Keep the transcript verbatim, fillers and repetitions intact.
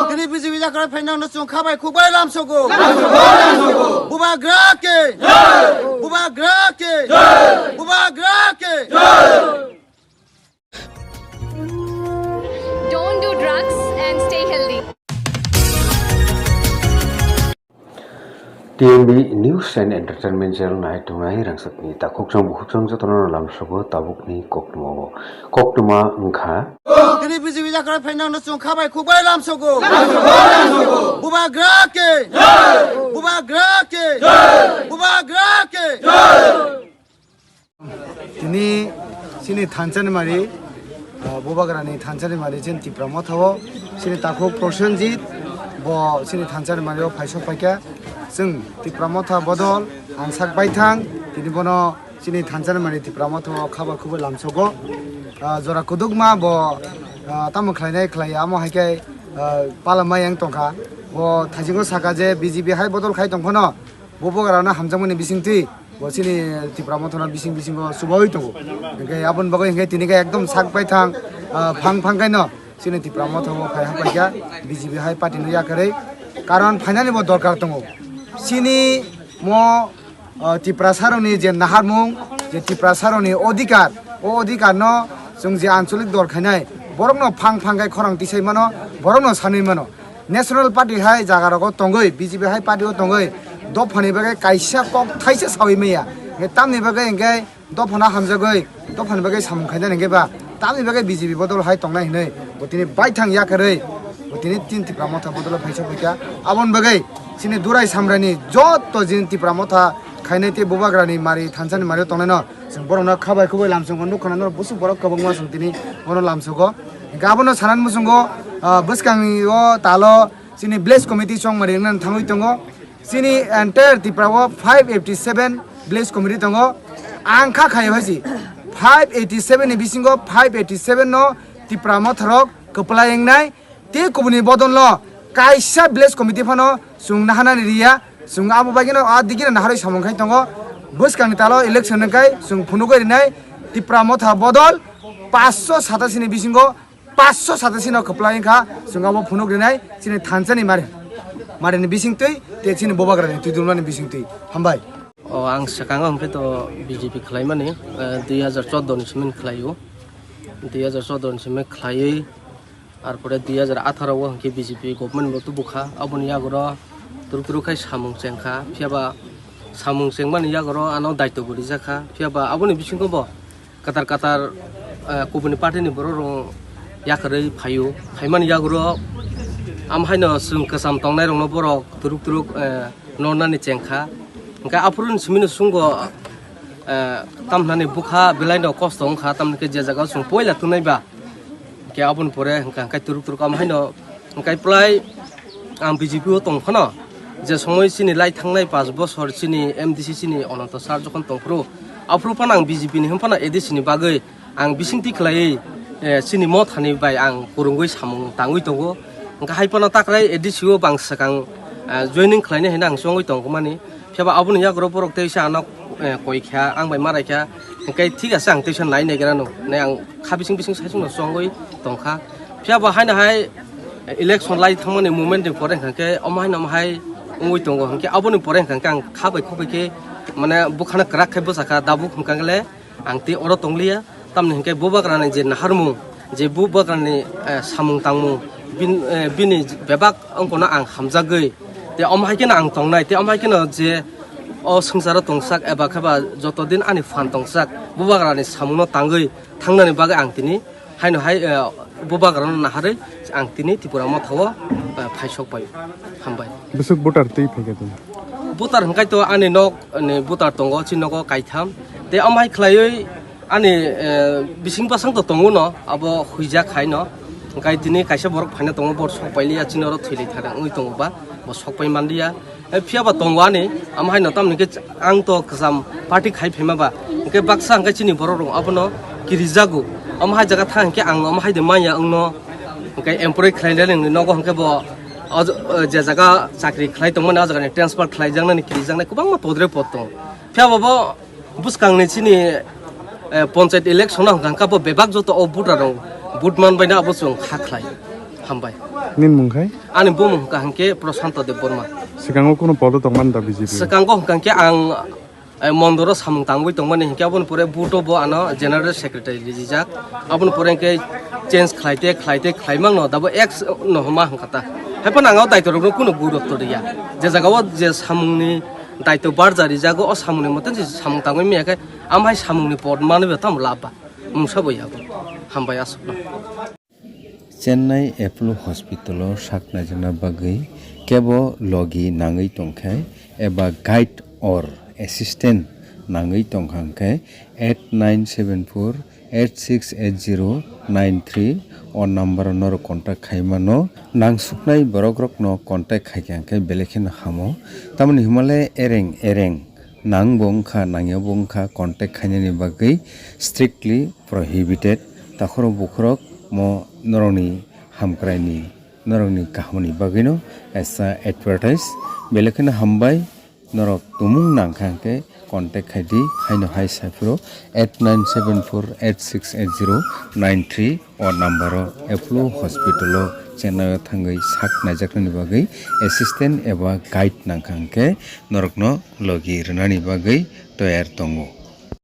Tini B J P yakarwi phainangno chwng khabai khukbai lamsogo. Bubagra ke. Bubagra ke. Bubagra ke. Don't do drugs and stay healthy. T M B News and Entertainment Channel nai tongnai rangchakni takhukchang bukhukchang jotono lamsogo tabukni koktwmao. Koktwma wngkha. Tini B J P yakarwi phainangno chwng khabai khukbai lamsogo. Bubagra ke. Bubagra ke. Bubagra ke. Tini chini thansa ni mari, ah, Bubagra ni thansa ni mari chini Tipra Motha o chini takhuk Prosenjit bo chini thansa ni mari o phaisok paikha. Chwng Tipra Motha bodol ang sak baithang, tini bono chini thansa ni mari Tipra Motha o khaba khubui lamsogo. Ah, jora kudukma bo, ah, tamo khlainai khlai amo hai khe, ah, pala mai yang tongkha. Bo thaisingo saka je B J P hai bodol khai tongphano Bubagra no hamjakmani bisingtwi. Bo chini Tipra Motha no bising bisingo chubaui tongo. Hingke aboni bagwi hingke tini khe ekdom sak baithang, ah, phang phang kaino chini Tipra Motha o phai hapaikha B J P hai party no yakarwi. Karon phainani bo dorkar tongo. Chini mo, ah, Tiprasa rokni je naharmung, je Tiprasa rokni odhikar, o odhikar no chwng je ancholik dol khainai, borok no phang phang khai khorang tisai mano, borok no sanwi mano. National Party hai jaga rogo tongwi, B J P hai party o tongwi, dophani bagwi kaisa kok thaisa sawi maya. Hingke tamni bagwi hingke dophano hamjagwi, dophani bagwi samung khainani hingke ba, tamni bagwi B J P bodol hai tongnai hinwi, bo tini baithang yakarwi, bo tini tin Tipra Motha bodol phai sokphaikha. Aboni bagwi chini Durai Samrani joto jini Tipra Motha khainai tei Bubagrani mari thansani mari tongnaino, chwng borokno khabai khubui lamsongo nukha, norok busuk borok kwbangma chwng tini bono lamsogo. Hingke abono sanani muchungo, ah, bwskangni o talo chini village committee chongmari wngna thangwi tongo. Chini entire Tripura o five eighty seven village committee tongo. Ang kha khayo hai si five eighty seven ni bisingo five eighty seven no Tipra Motharok kwplai wngnai. Tei kubuni bodolno kaisa village committee phano chwng naharnani riya, chwng abo baigino a digino naharwi samung khai tongo. Bwskangni talo election wngkhai chwng phunugwi rinai Tipra Motha bodol paanch sho satasini bisingo paanch sho satasino kwplai wngkha, chwng abo phunuk rinai chini thansani mari, marini bisingtwi tei chini Bubagrani twi dulmani bisingtwi. Hambai. O ang swkango hwnkhe to B J P khlaimani, eh, dui hajar chordo ni simi khlaio. Dui hajar chordo ni simi khlaiwi, arpore dui hajar atharo o hwnkhe B J P government bo tubukha. Aboni yagoro turuk turuk khai samung chengkha. Phiyaba samung chengmani yagoro ano daityo bo rijakha. Phiyaba aboni bisingo bo kwtal kwtal, eh, kubuni party ni borok rok yakarwi phaio. Phaimani yagoro am haino chwng kwcham tongnai rokno borok turuk turuk, eh, nornani chengkha. Hwnkhe aphuru ni simi no chwngbo, eh, tamhinani bwkha belai no kosto wngkha, tamni khe je jaga o chwng poila tongnai ba. Hwnkhe aboni pore hwnkha hwnkhe turuk turuk am haino hwnkhe plai ang B J P o tong phano, je somoi chini lai thangnai paanch bosor chini M D C chini Ananto sir jokhon tongphuru, aphuru phano ang B J P ni hwn phano A D C ni bagwi ang bisingtwi khlaiwi, eh, chini Mothani bai ang kwrwngwi samung tangwi tongo. Hwnkhe hai phano takrai A D C o bang swkang, eh, joining khlainai hinwi ang chongwi tongmani. Phiya ba aboni yago borok teisa ano, eh, koi kha, ang bai marai kha. Hwnkhe thik ase ang teisa nai naigra no. Nai ang kha bising bising sai chwngno chongwi tongkha. Phiya ba haino hai election lai thangmani moment ni pore hwnkhe omo haino omo hai wngwi tongo. Hwnkhe aboni pore hwnkhe ang kha bai khuk bai khe mane bwkhano kwrak khe bwchakha, dabuk hwnkhe le ang tei oro tongliya. Tamni hwnkhe Bubagrani je naharmung, je Bubagrani, eh, samung tangmung, bin-, eh, bini bebak wngkhono ang hamjagwi, tei omo hai kheno ang tongnai, tei omo hai kheno je o swngcharo tongsak eba khe ba joto din ani phan tongsak, Bubagrani samungno tangwi thangnani bagwi ang tini haino hai, eh, Bubagrano naharwi ang tini Tipra Mothao, eh, phaisok pai. Hambai. Bwswk voter twi phaikha tini? Voter hwnkhe to ani nok ni voter tongo, chini nogo kaitham. Tei omo hai khlaiwi ani, eh, bising bwsang to tongo no, abo huijak hai no. Hwnkhe tini kaisa borok phaina tongo, bo sok pailiya, chini oro thwilai thara wngwi tongo ba, bo sok pai manliya. Eh, phiya ba tongo ani, omo hai no tamni khe ang to kwcham party khai phaima ba. Hwnkhe baksa hwnkhe chini borok rok abono kirijago. Omo hai jaga thang hwnkhe ang omo hai de manya wngno. Hwnkhe employee khlainani nogo hwnkhe bo o, o je jaga chakri khlai tongmani o jaga ni transfer khlaijaknani kirijaknai kwbangma podre pod tongo. Phiya ba bo bwskangni chini, eh, ponchayat election o hwnkha hwnkha bo bebak joto o voter rok vote man baina abo chwng kha khlai. Hambai. Nini mung khai? Ani bumung hwnkha hwnkhe Prashanto Debbarma. Swkango kunu podo tongmani da B J P? Swkango hwnkha hwnkhe ang, eh, mondoro samung tangwi tongmani hwnkhe aboni pore buto bo ano General Secretary rijak. Aboni pore hwnkhe change khlaite, khlaite, khlaimangno dabo ex no homa hwnkha ta. Haiphano ang o daitwrokno kunu gurutto riya. Je jagao je samungni daitw barja rijago, o samungni mote je samung tangwi maya khe, amhai samungni pod manwi bo tamo lab ba. Mungsa bo yabo. Hambai aswkno. Chennai Apollo Hospital-o sak naijakna bagwi kebo logi nangwi tongkhe eba guide or assistant nangwi tongkha hwnkhe eight nine seven four eight six eight zero nine three o number-o norok contact khai mano. Nangsuknai borokrokno contact khaikha hwnkhe belai kheno hamo. Tamoni hwnmale ereng ereng nang bo wngkha, nangya bo wngkha, contact khainani bagwi strictly prohibited. Takhorok bukhorok mo norokni hamkraini, norokni kahamni bagwino kaisa advertise. Belai kheno hambai, norok tumung nangkha hwnkhe contact khaidi, haino hai saphuru eight nine seven four eight six eight zero nine three o number-o Apollo Hospital-o Chennai-o thangwi sak naijaknani bagwi assistant eba guide nangkha hwnkhe norokno logi rwnani bagwi toyar tongo.